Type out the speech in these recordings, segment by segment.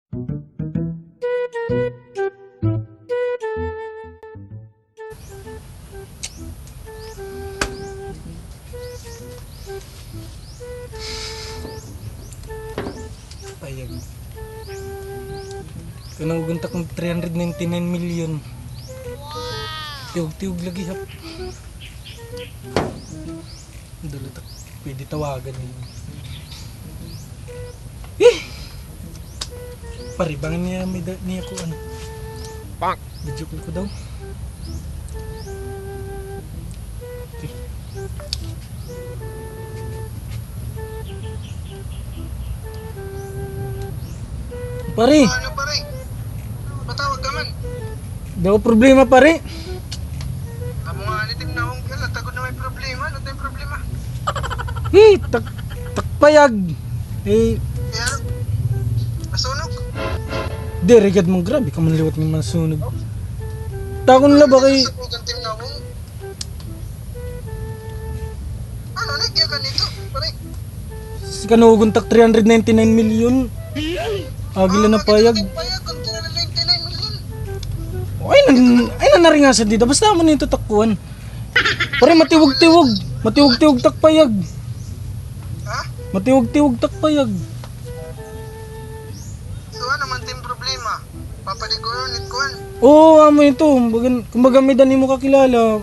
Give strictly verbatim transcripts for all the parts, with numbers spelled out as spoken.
Payag. Kanugon ta kun three hundred ninety-nine million. Tiwog-tiwog lagi, hap. Dali ta, pwede tawagan niya. Eh! Paribangan niya, may da-, niya ko, ano. Pak! Video call ko daw. Okay. Pare! Ano, pare? Patawag ka man. Daw problema, pare. Amo nga, ani, timnawong ka, tagod na may problema. Ano tayong problema? Hey, tak-, takpayag. Eh, kaya, masunog? Diri gad man, grabe ka man liwat nga masunog. Takon la ba kay sa kugan timnawong? Ano, nagya ka nito, pare? Si kanugon tak three hundred ninety-nine million. Agi la na payag. Payag, kun three hundred ninety-nine million. Ay, nan-, ay, nanaringasan dito. Basta mo nito takkuan. Pare, matiwog-tiwog. Matiwog-tiwog takpayag. Ha? Matiwog-tiwog takpayag. So, ano man tin problema? Papadigunon it kuan? Oo, amo ito. Kumbaga, kumbaga, may dani mo kakilala.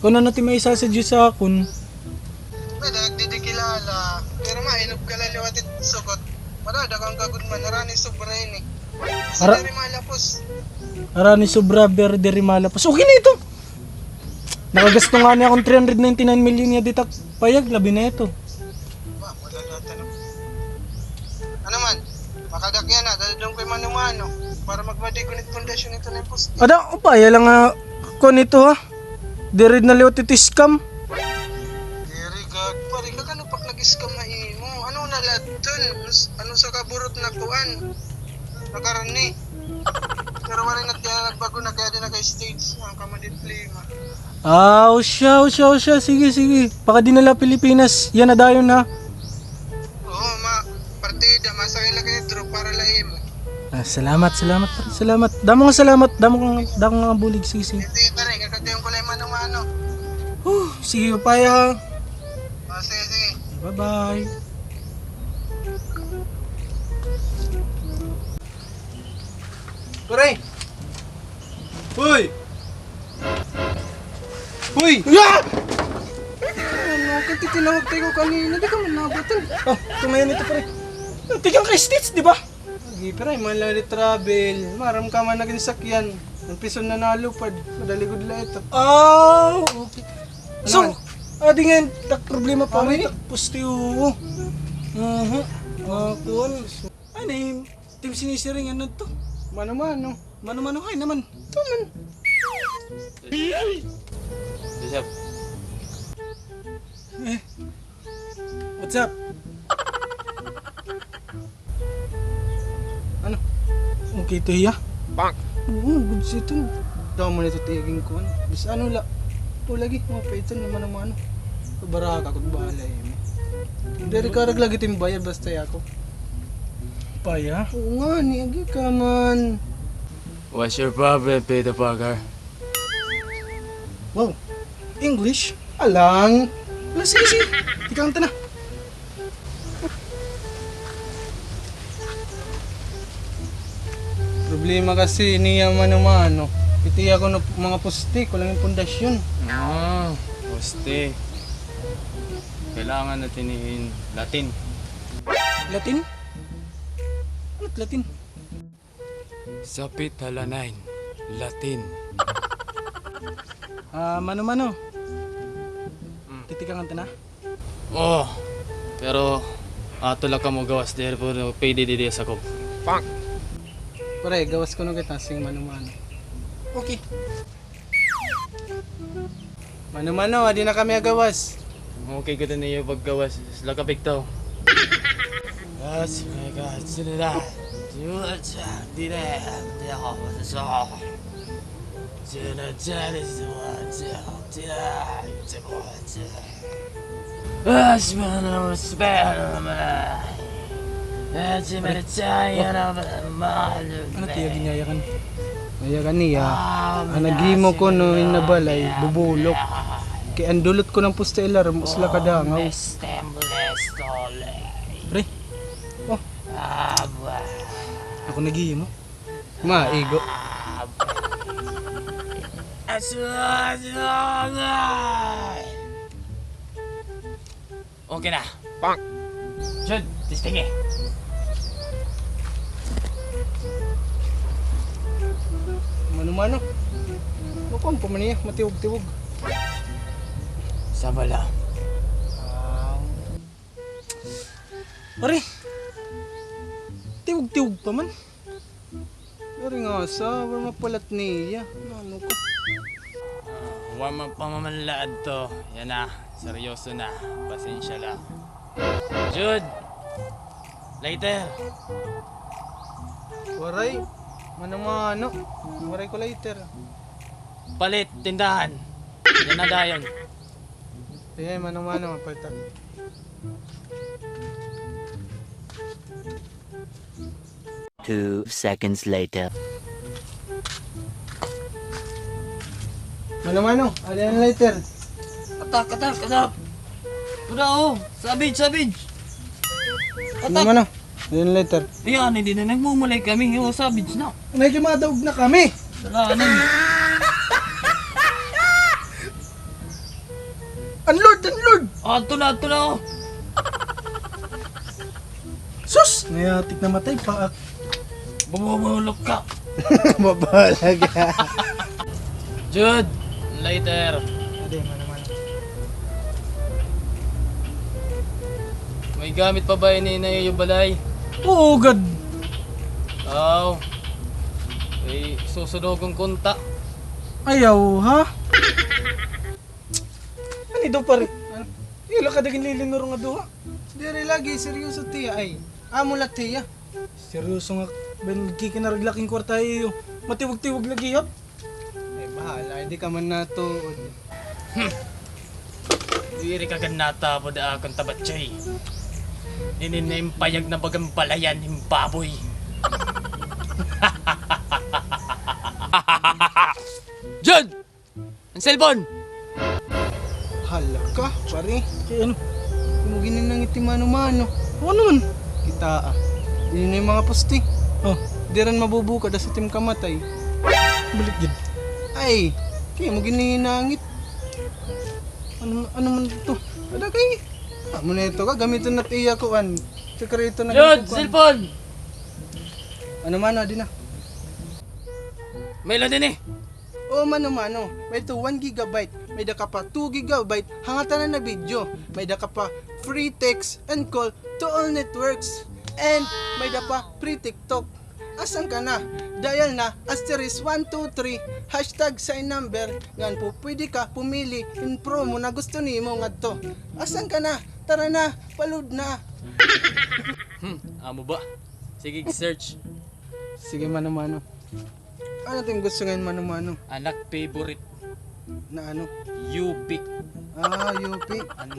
Kung ano ti may isasadya sa akon. May dagdidikilala. Pero mahinog ka laliwat it sugot. Marada kang kagudman. Arani sobra ini. Ara- Diri malapos. Arani sobra, pero diri malapos. Okay na ito. Nakagasto nga niya akong three hundred ninety-nine million niya ditak payag, labi na ito. Wa, wala na tanong. Ano man? Makadakyan na, dadadong ko'y mano-mano para magmadi ko nit pundasyon ito na yung poste. Ada, upaya lang nga, kuan ito, ha? Diri na liwat ito scam. Diri, gag. Pare, kakano pak nag-scam na imo? Ano na lahat dun? Ano sa kaburot na kuan? Nakarni. Pero wala na tiya nagbago na kaya din naka-stage. Ang kamo din play, ma. Ah, o siya, o siya, o siya. Sige, sige. Pakadi na la Pilipinas. Yana dayon, ha? Oo, ma. Partida, masakay la kay Drew para la imo. Ah, salamat, salamat, salamat. Damo nga salamat, damo nga, damo nga bulig. Sige, sige. Sige, pare, kakatuyon ko la yung mano-mano. Oh, sige, upaya, ha? Oh, sige, sige. Bye-bye. Pare! Hoy! Hoy! Ya! Ano, kay titinawag tayo kanina, di ka man nabatan. Oh, tumayan ito, pare. Tigang ka States, di ba? Lagi, pare, man lang di travel. Maram ka man naging sakyan. Ang pison na nalupad. Madali gud la ito. Ah, okay. So, ano man? Adi nga, tak problema pa rin. Poste, oo. Mhm. Ah, kuwan. Ano yung team sinisiring, ano to? Mano-mano. Mano-mano, hay naman. Ito man. What's up? Eh. What's up? Ano? Okay to hiya? Bang! Oo, good siya ito. Damo na ito tiging kuan. Bis ano la. Ito lagi, mga paitan na mano-mano. Kabaraka ko, bahala eh. Diri karag lagi ito yung bayad, basta ako. Paya? Oo nga, ni agi ka man. What's your problem, Peter Parker? Wow, English? Alang. Ala, sige, sige. Tikang ta na. Problema kasi niya mano-mano. Piti ako no mga poste, kulang yung pundasyon. Ah, poste. Kailangan natin in Latin. Latin? Ano Latin? Sapit halanan, Latin. Ah, mano-mano. Mm. Titikangan ta na? Oo. Pero, ato la kamo gawas diri, pero pwede didi sa kog. Pak! Pare, gawas kuno kita sing mano-mano. Okay. Mano-mano, adi na kami agawas. Okay, gud an iyo paggawas. Sila ka pigtaw. Ano tiya ginyayakan? Yayakan niya. An naghimo kuno hin balay, bubulok. Kay an dulot kuno han poste, ila ra, usla ka dangaw. Pre. Oh. Ako naghimo. Maigo. Okay na. Pak! Jud, testingi. Mano-mano. Makuan pa man niya, matiwog-tiwog. Sa bala. Ah. Pare, tiwog-tiwog pa man. Ari nga, sa, wala mapalat niya. Ano ka? Ah, wa man pa man la adto. Yana, seryoso na. Pasensya la. Jud! Lighter! Waray. Mano-mano. Waray ko lighter. Palit, tindahan. Yana dayon. Sige, mano-mano, palit. Two seconds later. Mano-mano, adi an lighter. Atak, atak, atak. Kuda, oh. Savage, savage. Atak. Mano-mano, adi an lighter. Ayan, hindi na nagmumulay kami. Oh, savage na. May gumadaog na kami. Salamat. Unload, unload! Adto na, adto na, oh. Sus! Nayatik, namatay pa. Bumubulok ka. Mabalag. Jud, lighter. Adi, mano-mano. May gamit pa ba ini na iyo balay? Oo, gad. Aw. Ay, susudogon ko unta. Ayaw, ha? Ani daw, pare? Ano? Ila ka dagin lilinurong nga duha. Diri lagi, seryoso tiya ay. Amo la tiya. Seryoso nga, ben, nagkikinarag la ak hin kwarta ha iyo. Matiwog-tiwog lagi, ha? Ay, bahala, di ka man natuod. Hmm. Diri ka gad natapod ha akon tabatsoy. Ini na in payag na bagan balayan hin baboy. Jud! An cellphone! Hala ka, pare. Kay ano? Imo gininangit hi mano-mano. Ano man? Kita, ah. Ini na in mga poste. Oh. Diri mabubukad, asya it im kamatay. Balik gid. Ay, kay imo gininangit. Ano, ano man ito? Ada kay, amo na ito ka, gamiton na it iya kuan. Sekreto na. Jud, cellphone! Ano man, adi na. May la din eh. O, mano-mano, may-ada one gigabyte, may-ada ka pa two gigabyte, ha ngatanan na video, may-ada ka pa free text and call to all networks, and may-ada pa free TikTok. Asan ka na? Dial na asterisk one two three hashtag sign number ngan pupwede ka pumili hin promo na gusto nimo ngadto. Asan ka na? Tara na, pa-load na. Hmm, amo ba? Sige, search. Sige, mano-mano. Ano it im gusto ngayon, mano-mano? An ak favorite. Na ano? U P. Ah, U P. An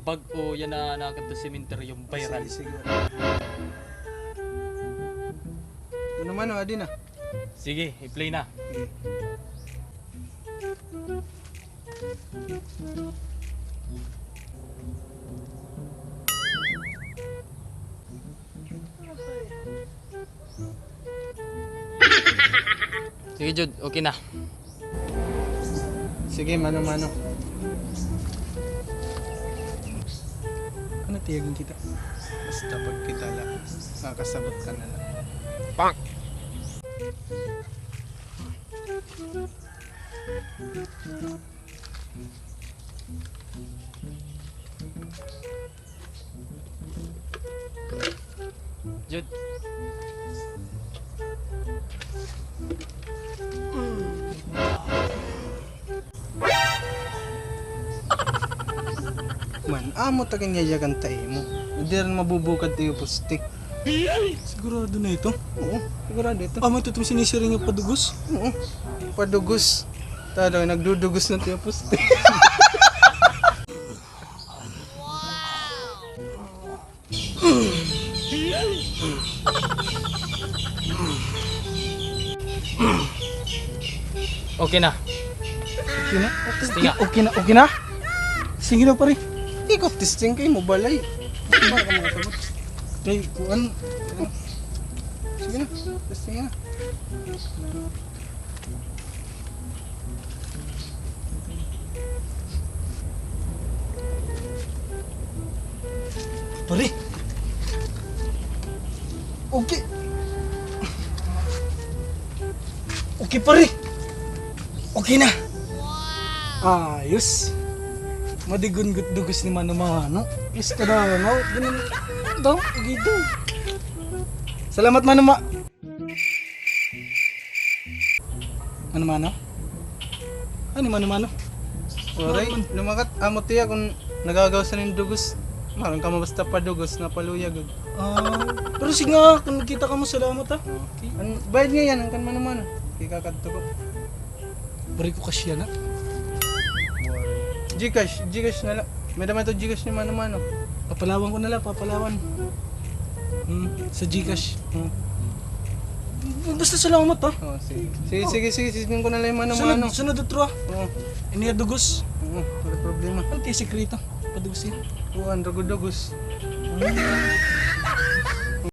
bag-o yana nakadto sementeryo, viral. Sige, sige. Mano-mano, adi na. Sige, i-play na. Hmm. Sige, Jud. Okay na. Sige, mano-mano. Ano tiyagan kita? Basta pagkita la, makasabot ka na la. Pak! Jud. Man, amo ta ginyayakan ta imo. Diri mabubukad it iyo poste. Sigurado na ito? Oo, sigurado ito. Amo ito it im sinisiring nga padugos? Oo, padugos. Tado, nagdudugos na it iyo poste. Okay na. Okay na? Testing nga. Okay na, okay na? Sige na, pare. Ikaw, testing kay mo balay. Para ka makasabot. Kay, kuan. Sige na, testing na. Pare. Okay. Okay, pare. Okay na. Ayos. Madigon gud dugos ni Mano Mano. Yes ka na, no? Ganun. Daw, okay daw. Salamat, Mano Ma-, Mano Mano? Ano, Mano Mano? Waray, lumakat. Amo tiya kun nagagawas na hin dugos. Maaram kamo basta padugos, napaluyag gud. Ah, pero sige nga, kun nagkita kamo, salamat, ha. Okay. An bayad ngay-an, an kan Mano Mano. Kay kakadto ko. Bari ko cash yana. GCash, GCash na la. May-ada man ito GCash ni Mano Mano. Papalawan ko na la, papalawan. Hmm, sa GCash. Hmm. Basta salamat, ha. Oh, sige. Sige, sige, sige, sige ko na la hi Mano Mano. Sunod, sunod utro, ha. Oo. Ini dugos. Oo, wala problema. Ano kay sikreto? Padugos niya. Kuan, rugod-dugos.